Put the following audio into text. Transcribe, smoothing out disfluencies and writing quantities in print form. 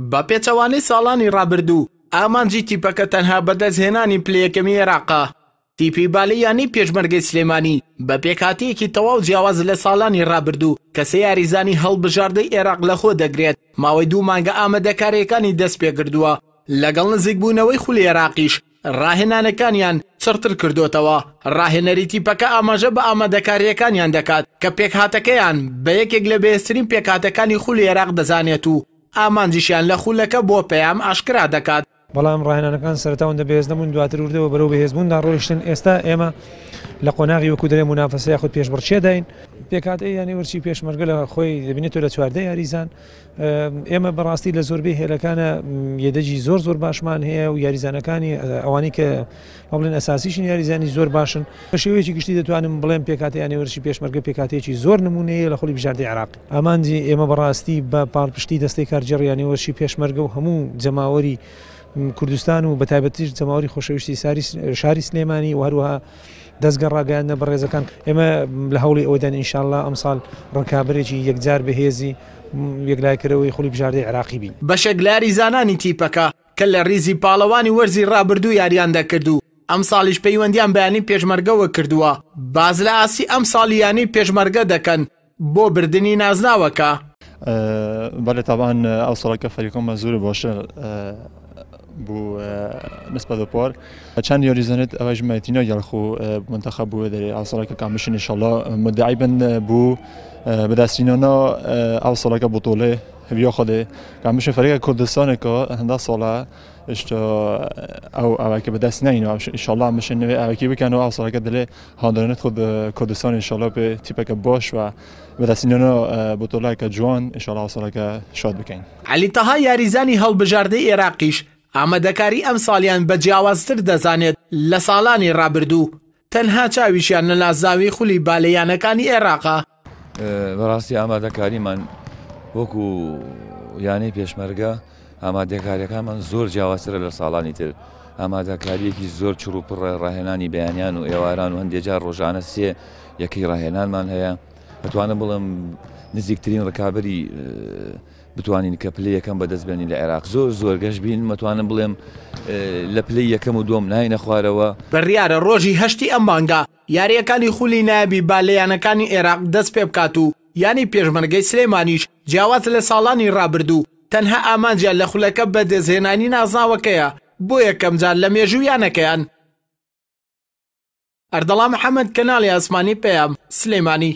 بە پێچەوانەی ساڵانی ڕابردوو، ئامانجی تیپەکە تەنها بەدەستهێنانی پلە یەکەمی عێراقە. تیپی بالەی یانەی پێشمەرگەی سلێمانی بە پێکهاتەیەکی تەواو جیاواز لە ساڵانی ڕابردوو کە سێ یاریزانی هەڵبژاردەی عێراق لەخۆ دەگرێت، ماوەی دوو مانگە ئامادەکارییەکانی دەستپێکردووە، لەگەڵ نزیکبوونەوەی خولی عێراقیش ڕاهێنانەکانیان چڕتر کردۆتەوە، ڕاهێنەری تیپەکە ئاماژە بە ئامادەکارییەکانیان دەکات کە پێکهاتەکەیان بە یەکێک لە بەهێزترین پێکهاتەکانی خولی عێراق دەزانێت و ئامانجیشیان لە خولەکە بۆ پەیام ئاشکرا دەکات. بەڵام ڕاهێنانەکان سەرەتا ئەوەندە بەهێز نەبوون، دواتر وردەوە بەرەو بەهێزبووندا ڕۆیشتن، ئێستا ئێمە لە قۆناغی وەکو دەلێن مونافەسە یاخود پێشبڕکێداین. پێکهاتەی یانەی وەرزشی پێشمەرگە لە خۆی دەبینێتەوە لە 14 یاریزان، ئێمە بەڕاستی لە زۆربەی هێلەکانە یەدەگی زۆر زۆر باشمان هەیە و یاریزانەکانی ئەوانەی کە با بڵێن ئەساسیشن یاریزانی زۆر باشن. بە شێوەیەکی گشتی دەتوانم بڵێم پێکهاتەی یانەی وەرزشی پێشمەرگە پێکهاتەیەکی زۆر نموونەیە لە خولی بژاردەی عێراق. ئامانجی ئێمە بەڕاستی بە پاڵپشتی دەستەی کارگێڕی یانەی وەرزشی پێشمەرگە و هەموو جەماوەری کوردستان و بەتایبەتیش جەماوەری خۆشەویستی شاری سلێمانی و هەروەها دەزگە ڕاگەیاندنە بەڕێزەکان ئێمە لە هەوڵی ئەوەدان ئینشاءاللە ئەمساڵ ڕکابەرێکی یەکجار بەهێزی یەکلایکەرەوەی خولی بژاردەی عێراقی بین. بەشێک لە یاریزانانی تیپەکە کە لە ریزی پاڵەوانی وەرزی رابردوو یارییان دەکرد و ئەمساڵیش پەیوەندیان بە یانەی پێشمەرگەوە کردووە، باس لە ئاستی ئەمساڵی یانەی پێشمەرگە دەکەن بۆ بردنی نازناوەکە. بەڵێ تەبعەن ئەو ساڵەکە فەریقەمە زۆر باشتر بوو نسبەت بە پار چەند یاریزانێت ئەوەش مەتینا گەڵ خو منتخب بوو دەرێ ئەو ساڵەکە کامشن انشاءالله مدعی بن بوو بەدەستینانا ئەو ساڵەکە بطولێ هەویا خودێ کامشن فەریقە کوردستانێکە هەندە ساڵە اشتا ئەو ئەوەکە بەدەست نین و انشاءالله مشن نوێ ئەوەکی بکەن و ئەو ساڵەکە دەلێ هاندرنت خود کوردستان انشاءالله پێ تیپەکە باش و بەدەستینانا بطولەکە جوان انشاءالله ئەو ساڵەکە شاد بکەین. عەلی تەها یاریزانی هەڵبژاردەی ئێراقیش ئامادەکاری ئەمساڵیان بە جیاوازتر دەزانێت لە ساڵانی رابردوو، تەنها چاویشیان لە نازناوی خولی بالە یانەکانی ئێراقە. بەڕاستی ئامادەکاریمان وەکو یانەی پێشمەرگە ئامادەکاریەکانمان زۆر جیاوازترە لە ساڵانی تر ئامادەکاریەکی زۆر چڕ و پڕە ڕاهێنانی بەیانیان و ئێواران و هەندێک جار ڕۆژانە سێ یەکەی ڕاهێنانمان هەیە ئەتوانم بڵێم نزیکترین ڕکابی بتوانین کە پلەی یەکەم بەدەست بێنین لە عێراق زۆر زۆر گەش بین مەتوانم بڵێم لە پلەی یەکەم و دووەم ناینە خوارەوە. بڕیارە ڕۆژی هەشتی ئەم مانگە یارییەکانی خولی نایابی بالە یانەکانی عێراق دەستپێبکات و یانەی پێشمەرگەی سلێمانیش جیاواز لە ساڵانی ڕابردوو تەنها ئامانجیان لە خولەکە بەدەستهێنانی نازناوەکەیە بۆ یەکەمجار لە مێژوو یانەکەیان. ئەردەڵان محەمەد، کەناڵی ئاسمانی پەیام، سلێمانی.